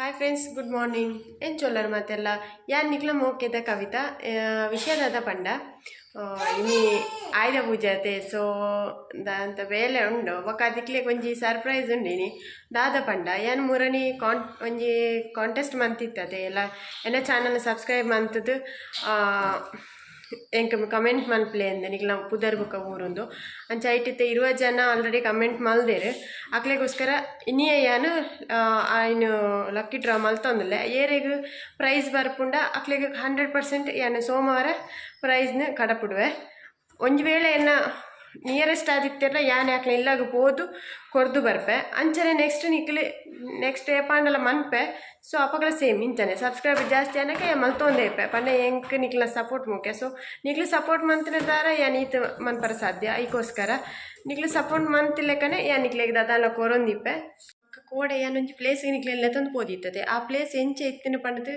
Hi friends, good morning. ಎಂಚೊಲ್ಲರ್ ಮಾತೆಲ್ಲ? ಯಾನ್ ನಿಕ್ಲ ಮೋಕೆದ ಕವಿತಾ. ವಿಷಯದಾದ ಪಂಡ, ಇನಿ ಆಯುಧ ಪೂಜೆ ಅತೆ. ಸೊ ದಾಂತ ಬೇಲೆ ಉಂಡು. ಬೊಕ್ಕ ದಿಕ್ಲೆಗ್ ಒಂಜಿ ಸರ್ಪ್ರೈಸ್ ಉಂಡು ಇನಿ. ದಾದ ಪಂಡ, ಯಾನ್ ಮುರಣಿ ಒಂಜಿ ಕಾಂಟೆಸ್ಟ್ ಮಂತಿತ್ತದೆ ಎಲ್ಲ. ಎನ್ನ ಚಾನಲ್ ಸಬ್ಸ್ಕ್ರೈಬ್ ಮಂತುದು ಎಂಕ್ ಕಮೆಂಟ್ ಮನ್ಪುಲೆ ಅಂದ್, ನಿಕ್ಲ ಪುದರ್ ಬೊಕ್ಕ ಊರುಂದು. ಅಂಚ ಐಟಿತ್ತೆ 20 ಜನ ಆಲ್ರೆಡಿ ಕಮೆಂಟ್ ಮಲ್ದೆರ್. ಅಕ್ಲೆಗೋಸ್ಕರ ಇನಿಯೇ ಯಾನ್ ಐನ್ ಲಕ್ಕಿ ಡ್ರಾ ಮಲ್ತೊಂದುಲ್ಲೆ. ಏರೆಗ್ ಪ್ರೈಸ್ ಬರ್ಪುಂಡ ಅಕ್ಲೆಗ್ 100% ಯಾನ್ ಸೋಮವಾರ ಪ್ರೈಸ್ನ್ ಕಡಪುಡುವೆ. ಒಂಜಿ ವೇಳೆ ಎನ್ನ ನಿಯರೆಸ್ಟ್ ಆದಿತ್ತೆರ್ಡ ಯಾನ್ ಅಕ್ಲೆ ಇಲ್ಲಗ್ ಪೋದು ಕೊರ್ದು ಬರ್ಪೆ. ಅಂಚನೆ ನೆಕ್ಸ್ಟ್ ನಿಕ್ಲೆ ನೆಕ್ಸ್ಟ್ ಏಪಾಂಡಲ ಮನ್ಪೆ. ಸೊ ಅಪಗಲ ಸೇಮ್ ಇಂಚನೆ ಸಬ್ಸ್ಕ್ರೈಬ್ ಜಾಸ್ತಿ ಆನಗ ಮಲ್ತೊಂದೇ ಇಪ್ಪೆ. ಪಂಡ ಎಂಕ್ ನಿಕ್ಲ ಸಪೋರ್ಟ್ ಮುಖ್ಯ. ಸೊ ನಿಕ್ಲು ಸಪೋರ್ಟ್ ಮಂತಿನ ದಾರ ಯಾನ್ ಈತ್ ಮನ್ಪರ ಸಾಧ್ಯ. ಐಕೋಸ್ಕರ ನಿಕ್ಲು ಸಪೋರ್ಟ್ ಮಂತಿಲೆಕ್ಕನೆ ಯಾನ್ ನಿಕ್ಲೆಗ್ ದಾದಾಲ ಕೊರೊಂದಿಪ್ಪೆ. ಕೋಡೆ ಯಾನ್ ಒಂಜಿ ಪ್ಲೇಸ್ ನಿಕ್ಲೆನ್ ಲೆತೊಂದು ಪೋದಿತ್ತದೆ. ಆ ಪ್ಲೇಸ್ ಎಂಚ ಇತ್ತಿನ ಪಂಡ್ದ್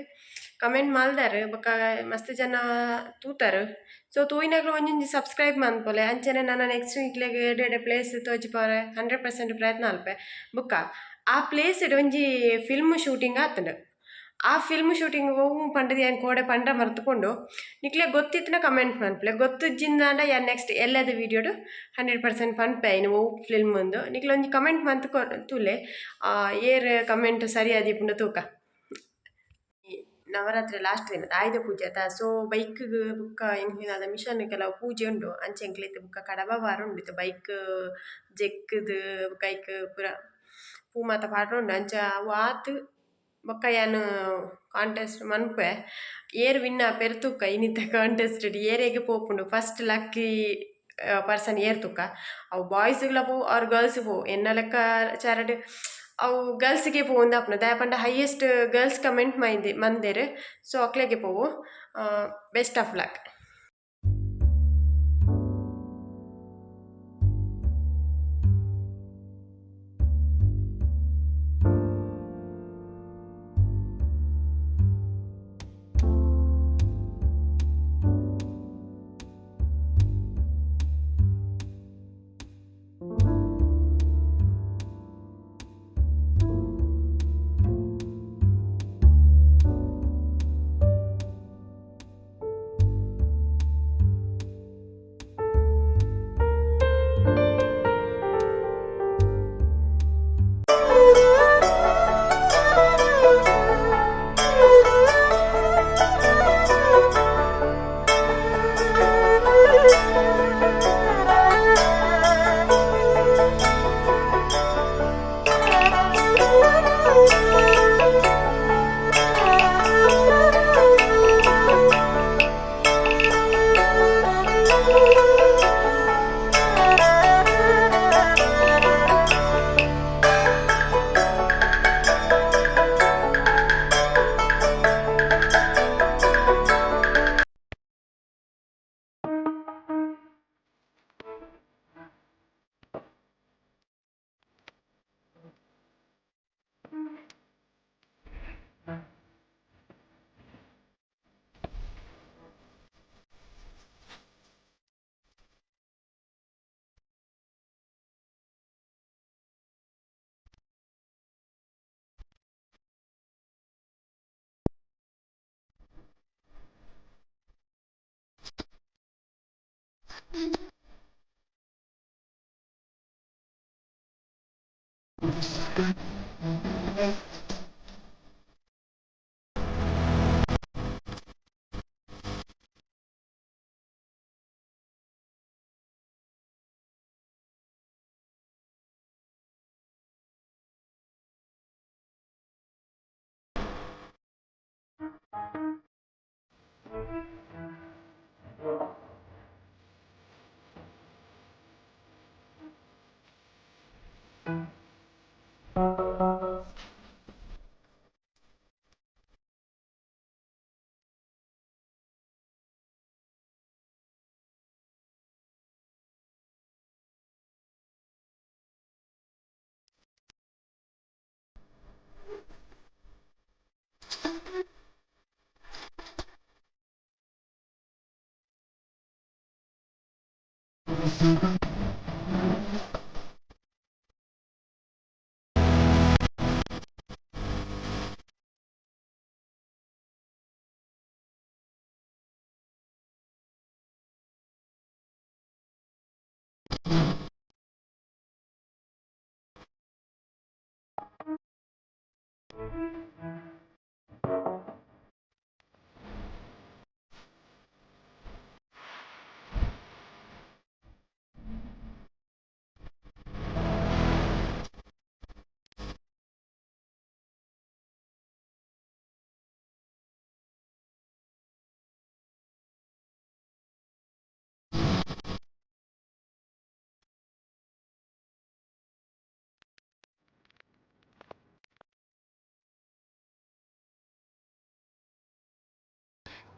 ಕಮೆಂಟ್ ಮಲ್ದಾರ್. ಬೊಕ್ಕ ಮಸ್ತ್ ಜನ ತೂತಾರ್. ಸೊ ತೂಯಿನಕ್ಲು ಒಂಜೊಂಜಿ ಸಬ್ಸ್ಕ್ರೈಬ್ ಮನ್ಪೊಲೆ. ಅಂಚನೆ ನನ ನೆಕ್ಸ್ಟ್ ನಿಕ್ಲೆಗ್ ಎಡ್ಡೆ ಎಡ್ಡೆ ಪ್ಲೇಸ್ ತೋಜಿಪಾರೆ 100% ಪ್ರಯತ್ನ ಅಲ್ಪೆ. ಬೊಕ್ಕ ಆ ಪ್ಲೇಸ್ ಒಂಜಿ ಫಿಲ್ಮ್ ಶೂಟಿಂಗ್ ಆತ್ಂಡ್. ಆ ಫಿಲ್ಮ್ ಶೂಟಿಂಗ್ ಒವು ಪಂಡ್ದ್ ಯಾನ್ ಕೋಡೆ ಪಂಡ ಮರ್ತುಪೋಂಡು. ನಿಕ್ಲೆಗ್ ಗೊತ್ತಿತ್ತಿನ ಕಮೆಂಟ್ ಮನ್ಪುಲೆ. ಗೊತ್ತಿಜ್ಜಿಂದಾಂಡ ಯಾನ್ ನೆಕ್ಸ್ಟ್ ಎಲ್ಲದ ವೀಡಿಯೋಡು 100% ಪನ್ಪೆ ಐನ್ ಒವು ಫಿಲ್ಮ್ ಉಂದು. ನಿಕ್ಲೆ ಒಂಜಿ ಕಮೆಂಟ್ ಮಂತ್ ತೂಲೆ, ಏರ್ ಕಮೆಂಟ್ ಸರಿಯಾದಿಪ್ಪುಂಡು ತೂಕ. ನವರಾತ್ರಿ ಲಾಸ್ಟ್ ದಿನ ಆಯುಧ ಪೂಜೆ ಅತ. ಸೊ ಬೈಕ್ ಬುಕ್ಕ ಎಂಕ್ಲೆನ ಮಿಷನ್ ಕೆಲವು ಪೂಜೆ ಉಂಡು. ಅಂಚ ಎಂಕ್ಲೆ ಬುಕ್ಕ ಕಡಬ ವಾರ ಉಂಡು. ಇತ್ತೆ ಬೈಕ್ ಜೆಕ್ಕ್ದ್ ಬೊಕ ಐಕ್ ಪೂರ ಪೂ ಮಾತ ಪಾಡೊಂಡು. ಅಂಚ ಅವು ಆತ್ ಬೊಕ್ಕ ಯಾನ್ ಕಾಂಟೆಸ್ಟ್ ಮನ್ಪುವೆ. ಏರ್ ವಿನ್ ಆಪೆರ್ ತೂಕ. ಇನಿತ ಕಾಂಟೆಸ್ಟ್ ಏರೆಗ್ ಪೋಪುಂಡು ಫಸ್ಟ್ ಲಕ್ಕಿ ಪರ್ಸನ್ ಏರ್ ತೂಕ. ಅವು ಬಾಯ್ಸ್ಗ್ಲ ಪೋ ಆರ್ ಗರ್ಲ್ಸ್ ಪೋ, ಎನ್ನ ಲೆಕ್ಕ ಚಾರಡ್ ಅವು ಗರ್ಲ್ಸ್ಗೆ ಪೋವೊಂದು ಆಪುಂಡು. ದಾಯೆ ಪಂಡ ಹೈಯೆಸ್ಟ್ ಗರ್ಲ್ಸ್ ಕಮೆಂಟ್ ಮೈಂದೆ ಮಂದೆರ್. ಸೊ ಅಕ್ಲೆಗೆ ಪೋವು. Best of luck.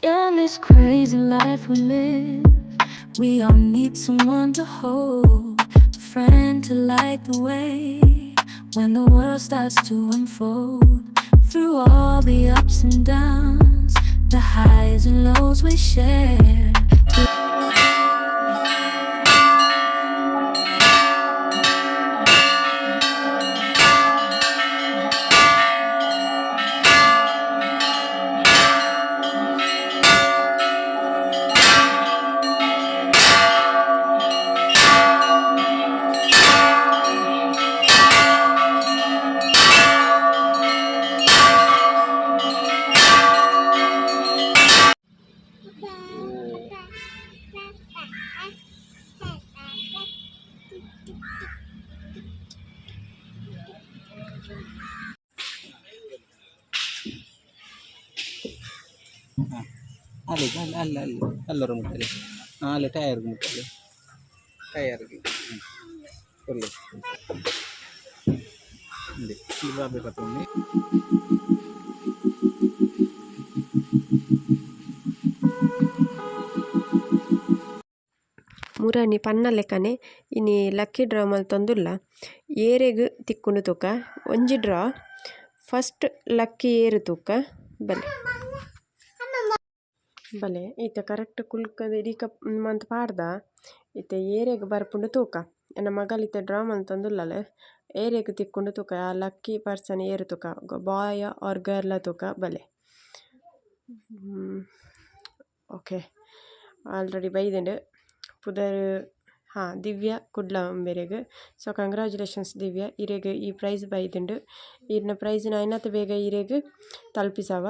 In this crazy life we live, we all need someone to hold, a friend to light the way when the world starts to unfold. Through all the ups and downs, the highs and lows we share. ಅಲ್ಲಿ ಅಲ್ಲಿ ಅಲ್ಲಿ ಅಲ್ಲಿ ಅಲ್ಲರ ಮುಟ್ಟಲೆ. ಹಾಂ, ಅಲ್ಲಿ ಟಯರ್ಗೆ ಮುಟ್ಟಲೆ, ಟಯರ್ಗೆ. ಹ್ಞೂ, ఉంది ఈ బాబే పత్తుంది. ಮುರಾನಿ ಪನ್ನ ಲೆಕ್ಕನೆ ಇನಿ ಲಕ್ಕಿ ಡ್ರಾ ಮಲ್ತೊಂದುಲ್ಲ. ಏರೆಗ್ ತಿಕ್ಕುಂಡು ತೂಕ. ಒಂಜಿ ಡ್ರಾ ಫಸ್ಟ್ ಲಕ್ಕಿ ಏರು ತೂಕ. ಬಲೆ ಬಲೆ, ಇತ್ತೆ ಕರೆಕ್ಟ್ ಕುಲ್ಕದ ಇಡೀಕ ಮಂತ್ ಪಾಡ್ದ. ಇತ್ತೆ ಏರೆಗ್ ಬರ್ಪುಂಡು ತೂಕ. ಎನ್ನ ಮಗಲ್ ಇತ್ತೆ ಡ್ರಾ ಮಲ್ತೊಂದುಲ್ಲಲ್. ಏರೆಗ್ ತಿಕ್ಕುಂಡು ತೂಕ. ಆ ಲಕ್ಕಿ ಪರ್ಸನ್ ಏರ್ ತೂಕ, ಬಾಯ್ ಆರ್ ಗರ್ಲ್ ತೂಕ. ಬಲೆ, ಓಕೆ, ಆಲ್ರೆಡಿ ಬೈದ್ಂಡ್ ಪುದರ್. ಹಾಂ, ದಿವ್ಯ ಕುಡ್ಲ ಉಂಬೆರೆಗ್. ಸೊ ಕಂಗ್ರ್ಯಾಚುಲೇಷನ್ಸ್ ದಿವ್ಯ, ಇರೆಗ್ ಈ ಪ್ರೈಸ್ ಬೈದ್ಂಡ್. ಈರ್ನ ಪ್ರೈಸ್ ಆಯಿನಾತ್ ಬೇಗ ಇರೆಗ್ ತಲುಪಿಸಾವ.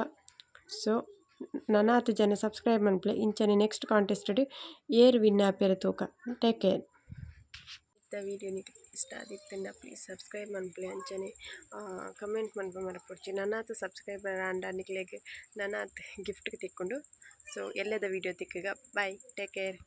ಸೊ ನನಾತ್ ಜನ ಸಬ್ಸ್ಕ್ರೈಬ್ ಮನ್ಪುಲೆ. ಇಂಚನೆ ನೆಕ್ಸ್ಟ್ ಕಾಂಟೆಸ್ಟ್ ಏರ್ ವಿನ್ ಆಪೆರ್ ತೂಕ. Take care. ಇತ್ತ ವಿಡಿಯೋ ನಿಕ್ಕ್ ಇಷ್ಟ ಆದಿತ್ತುಂಡ ಪ್ಲೀಸ್ ಸಬ್ಸ್ಕ್ರೈಬ್ ಮನ್ಪುಲೆ. ಅಂಚನೆ ಕಮೆಂಟ್ ಮನ್ಪು ಮರಪೊಡ್ಚಿ. ನನಾತ್ ಸಬ್ಸ್ಕ್ರೈಬರ್ ಆಂಡ ನಿಕ್ಲೆಗ್ ನನಾತ್ ಗಿಫ್ಟ್ ತಿಕ್ಕುಂಡು. ಸೊ ಎಲ್ಲದ ವಿಡಿಯೋ ತಿಕ್ಕುಗ. Bye, take care.